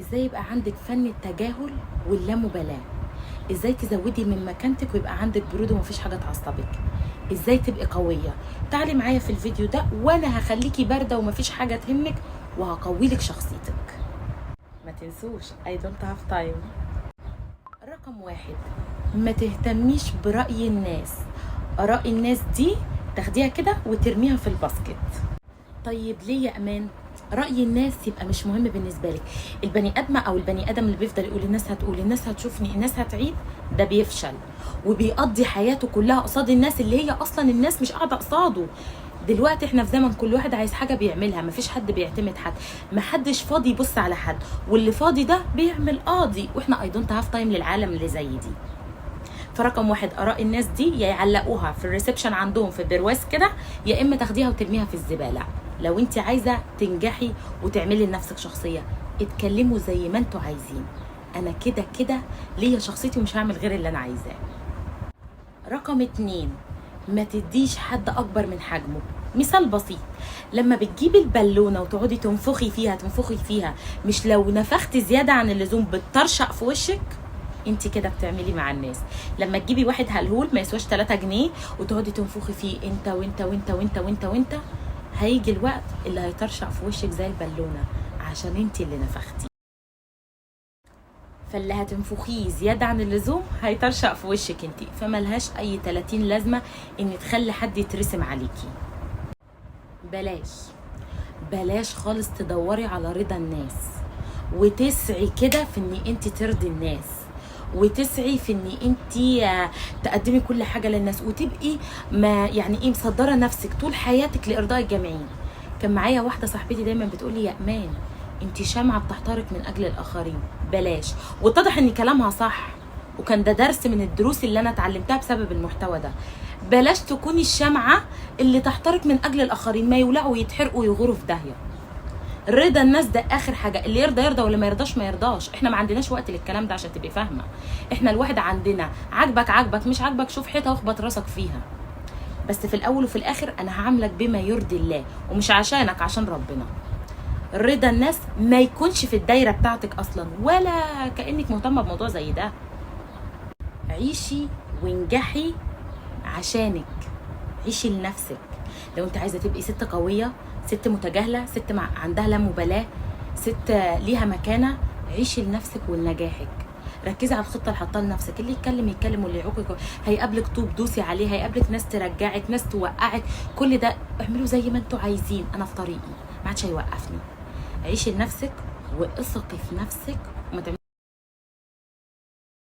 ازاي يبقى عندك فن التجاهل واللامبالاه؟ ازاي تزودي من مكانتك ويبقى عندك برود ومفيش حاجة تعصبك؟ ازاي تبقي قوية؟ تعالي معايا في الفيديو ده وانا هخليكي باردة ومفيش حاجة تهمك وهقويلك شخصيتك. ما تنسوش I don't have time. رقم 1، ما تهتميش برأي الناس. آراء الناس دي تاخديها كده وترميها في ال basket. طيب ليه يا امان رأي الناس يبقى مش مهم بالنسبة لك؟ البني آدمة أو البني آدم اللي بيفضل يقول الناس هتقول، الناس هتشوفني، الناس هتعيد، ده بيفشل وبيقضي حياته كلها قصاد الناس اللي هي أصلا الناس مش قاعدة قصاده. دلوقتي احنا في زمن كل واحد عايز حاجة بيعملها، مفيش حد بيعتمد حد، محدش فاضي يبص على حد، واللي فاضي ده بيعمل قاضي، واحنا I don't have time للعالم اللي زي دي. فرقم 1، اراء الناس دي يا يعلقوها في ال reception عندهم في برواز كده، يا اما تاخديها وترميها في الزباله. لو انت عايزه تنجحي وتعملي لنفسك شخصيه، اتكلموا زي ما انتوا عايزين، انا كده كده ليا شخصيتي ومش هعمل غير اللي انا عايزاه. رقم 2، ما تديش حد اكبر من حجمه. مثال بسيط، لما بتجيبي البالونة وتقعدي تنفخي فيها تنفخي فيها، مش لو نفختي زيادة عن اللزوم بتطرشق في وشك؟ انت كده بتعملي مع الناس. لما تجيبي واحد هلهول ما يسواش 3 جنيه وتقعدي تنفخي فيه انت وانت وانت وانت وانت وانت، هيجي الوقت اللي هيطرشق في وشك زي البالونة عشان انت اللي نفختي. فاللي هتنفخيه زيادة عن اللزوم هيطرشق في وشك انت، فملهاش اي 30 لازمة ان تخلي حد يترسم عليكي. بلاش بلاش خالص تدوري على رضا الناس وتسعي كده في ان انت ترضي الناس، وتسعي في ان انت تقدمي كل حاجة للناس، وتبقي ما يعني ايه مصدره نفسك طول حياتك لارضاء الجميع. كان معايا واحدة صاحبتي دايما بتقولي يا امان انت شمعة بتحترق من اجل الاخرين، بلاش. واتضح ان كلامها صح، وكان ده درس من الدروس اللي انا اتعلمتها بسبب المحتوى ده. بلاش تكوني الشمعة اللي تحترق من اجل الاخرين، ما يولعوا ويتحرقوا ويغوروا في داهية. رضا الناس ده اخر حاجه، اللي يرضى يرضى واللي ما يرضاش ما يرضاش. احنا ما عندناش وقت للكلام ده عشان تبقي فاهمه. احنا الواحد عندنا عاجبك عاجبك، مش عاجبك شوف حيطة واخبط راسك فيها. بس في الاول وفي الاخر انا هعاملك بما يرضي الله، ومش عشانك، عشان ربنا. رضا الناس ما يكونش في الدايرة بتاعتك اصلا، ولا كانك مهتمة بموضوع زي ده. عيشي وانجحي عشانك، عيشي لنفسك. لو انت عايزه تبقي ست قوية، ست متجاهله، ست عندها لا مبالاة، ست ليها مكانه، عيشي لنفسك ولنجاحك. ركزي على الخطة اللي حاطاها لنفسك. اللي يتكلم يتكلم واللي يعوقك، هيقابلك طوب دوسي عليه، هيقابلك ناس ترجعك، ناس توقعك، كل ده اعملوا زي ما انتوا عايزين، انا في طريقي ما عادش هيوقفني. عيشي لنفسك واثقي في نفسك وما تعملي